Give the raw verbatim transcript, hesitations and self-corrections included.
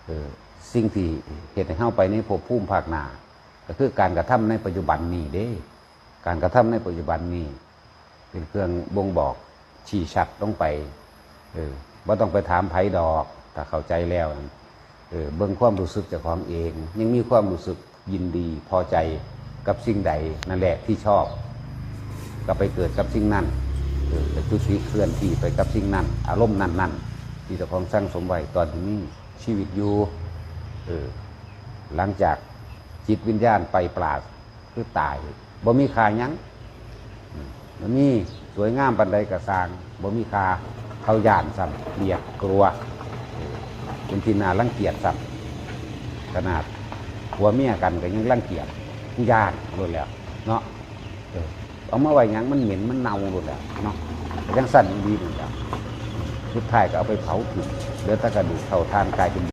เออ สิ่งที่เฮ็ดให้เฮาไปในภพภูมิภาคหน้า ก็คือการกระทำในปัจจุบันนี้เด้ การกระทำในปัจจุบันนี้ เป็นเครื่องบ่งบอกชี้ชัดลงไป เออ บ่ต้องไปถามไผดอก ถ้าเข้าใจแล้วนั่น เออ เบิ่งความรู้สึกเจ้าของเอง ยังมีความรู้สึกยินดีพอใจกับสิ่งใด นั่นแหละที่ชอบ ก็ไปเกิดกับสิ่งนั้น เออ ไปจุติเคลื่อนที่ไปกับสิ่งนั้น อารมณ์นั้นๆ ที่เจ้าของสั่งสมไว้ตอนที่มีชีวิตอยู่ เออ หลังจากจิตวิญญาณไปปราศ คือตาย บ่มีค่าหยัง อืม มันมีสวยงามปานใดก็ซ่าง บ่มีค่า เขาย้านซ้ำ เกลียดกลัว เออ เป็นที่น่ารังเกียจซ้ำ ขนาดผัวเมียกันก็ยังรังเกียจ กูย้านโลดแล้ว เนาะ เออ เอามาไว้หยัง มันเหม็น มันเน่าโลดแล้ว เนาะ จั่งซั่นอีหลีนั่นแหละ สุดท้ายก็เอาไปเผาทิ้ง เหลือแต่กระดูกเท่าทานกลายเป็น